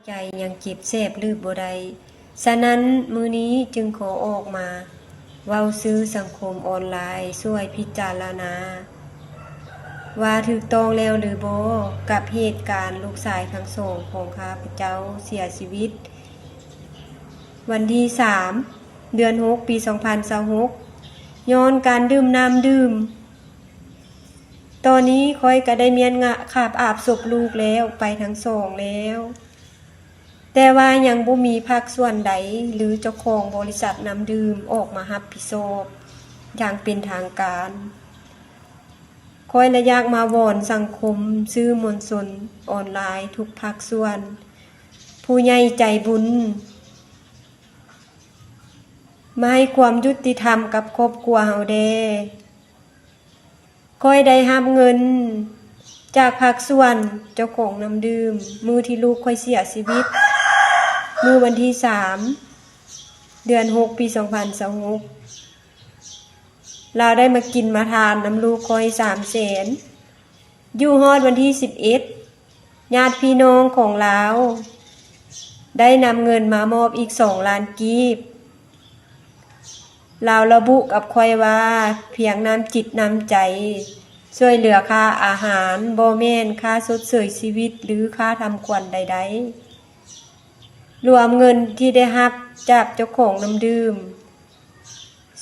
ໃຈຍັງເຈັບແສບລືບບໍ່ໄດ້. ສະນັ້ນ, ມື້ນີ້ຈຶ່ງຂໍອອກມາເວົ້າສື່ສັງຄົມອອນລາຍຊ່ວຍພິຈາລະນາ ວ່າຖືກຕ້ອງແລ້ວຫຼືບໍ່ ກັບເຫດການລູກຊາຍທັງສອງຂອງຂ້າພະເຈົ້າເສຍຊີວິດ ວັນທີສາມ ເດືອນຫົກ ປີສອງພັນຊາວຫົກ ຍ້ອນການດື່ມນ້ຳດື່ມ. ຕອນນີ້ຂ້ອຍກໍໄດ້ມ້ຽນງະ ຂາບອາບສົບລູກແລ້ວ ໄປທັງສອງແລ້ວ, ແຕ່ວ່າຍັງບໍ່ມີພາກສ່ວນໃດ ຫຼື ເຈົ້າຂອງບໍລິສັດນ້ຳດື່ມອອກມາຮັບຜິດຊອບຢ່າງເປັນທາງການ. ຂ້ອຍລະຢາກມາວອນສັງຄົມ, ສື່ມວນຊົນອອນລາຍທຸກພາກສ່ວນ, ຜູ້ໃຫຍ່ໃຈບຸນ, ມາໃຫ້ຄວາມຍຸຕິທຳກັບຄອບຄົວເຮົາແດ່. ຂ້ອຍໄດ້ຮັບເງິນຈາກພາກສ່ວນເຈົ້າຂອງນ້ຳດື່ມ ມື້ທີ່ລູກຂ້ອຍເສຍຊີວິດ ມື້ວັນທີສາມ ເດືອນຫົກ ປີສອງພັນຊາວຫົກ ລາວໄດ້ມາກິນມາທານນຳລູກຂ້ອຍສາມແສນ. ຢູ່ຮອດວັນທີສິບເອັດ ຍາດພີ່ນ້ອງຂອງລາວໄດ້ນຳເງິນມາມອບອີກສອງລ້ານກີບ. ລາວລະບຸກັບຂ້ອຍວ່າ ພຽງນ້ຳຈິດນ້ຳໃຈ ຊ່ວຍເຫຼືອຄ່າອາຫານ, ບໍ່ແມ່ນຄ່າຊົດເຊີຍຊີວິດ ຫຼື ຄ່າທຳຂວັນໃດໆ. ລວມເງິນທີ່ໄດ້ຮັບຈາກເຈົ້າຂອງນ້ຳດື່ມ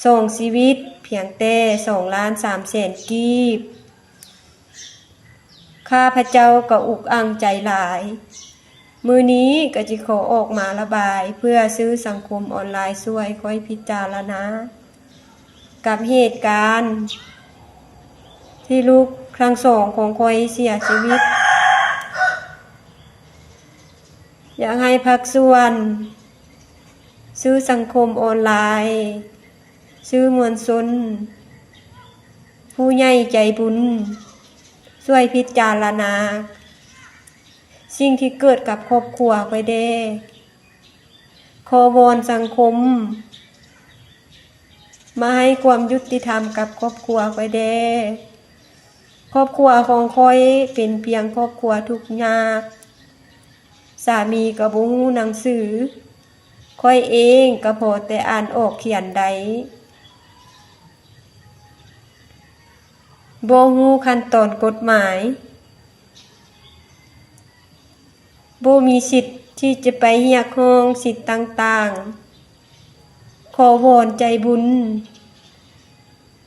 ສອງຊີວິດ ພຽງແຕ່ສອງລ້ານສາມແສນກີບ. ຂ້າພະເຈົ້າກໍອຸກອັ່ງໃຈຫຼາຍ. ມື້ນີ້ກໍຈະຂໍອອກມາລະບາຍ ເພື່ອສື່ສັງຄົມອອນລາຍຊ່ວຍຂ້ອຍພິຈາລະນາ ກັບເຫດການທີ່ລູກທັງສອງຂອງຂ້ອຍເສຍຊີວິດ. ຢາກໃຫ້ພາກສ່ວນ ສື່ສັງຄົມອອນລາຍ, ສື່ມວນຊົນ, ຜູ້ໃຫຍ່ໃຈບຸນ ຊ່ວຍພິຈາລະນາສິ່ງທີ່ເກີດກັບຄອບຄົວຂ້ອຍແດ່. ຂໍວອນສັງຄົມ ມາໃຫ້ຄວາມຍຸຕິທຳກັບຄອບຄົວຂ້ອຍແດ່. ຄອບຄົວຂອງຂ້ອຍເປັນພຽງຄອບຄົວທຸກຍາກ. ສາມີກໍບໍ່ຮູ້ໜັງສື. ຂ້ອຍເອງກໍພໍແຕ່ອ່ານອອກຂຽນໄດ້. ບໍ່ຮູ້ຂັ້ນຕອນກົດໝາຍ. ບໍ່ມີສິດທີ່ຈະໄປຮຽກຮ້ອງສິດຕ່າງໆ. ຂໍວອນໃຈບຸນ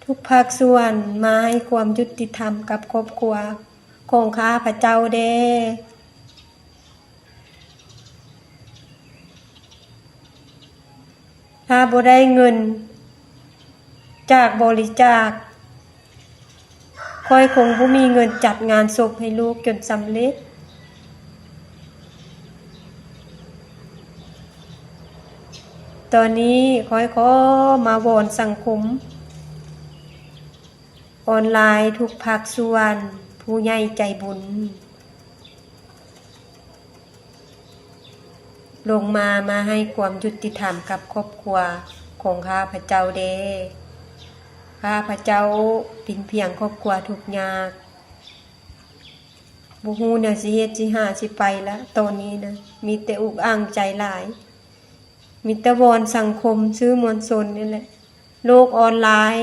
ທຸກພາກສ່ວນມາໃຫ້ຄວາມຍຸຕິທຳກັບຄອບຄົວຂອງຂ້າພະເຈົ້າແດ່. ຖ້າບໍ່ໄດ້ເງິນຈາກບໍລິຈາກ, ຂ້ອຍຄົງບໍ່ມີເງິນຈັດງານສົບໃຫ້ລູກຈົນສຳເລັດ. ຕອນນີ້ຂ້ອຍຂໍມາວອນສັງຄົມອອນລາຍທຸກພາກສ່ວນ, ຜູ້ໃຫຍ່ໃຈບຸນ ລົງມາ ມາໃຫ້ຄວາມຍຸຕິທຳກັບຄອບຄົວຂອງຂ້າພະເຈົ້າແດ່. ຂ້າພະເຈົ້າເປັນພຽງຄອບຄົວທຸກຍາກ. ບໍ່ຮູ້ແນວຊິເຮັດຊິຫາຊິໄປລະ ຕອນນີ້ນະ ມີແຕ່ອຸກອັ່ງໃຈຫຼາຍ. ມີແຕ່ວອນສັງຄົມ, ສື່ມວນຊົນນີ້ແຫຼະ, ໂລກອອນລາຍ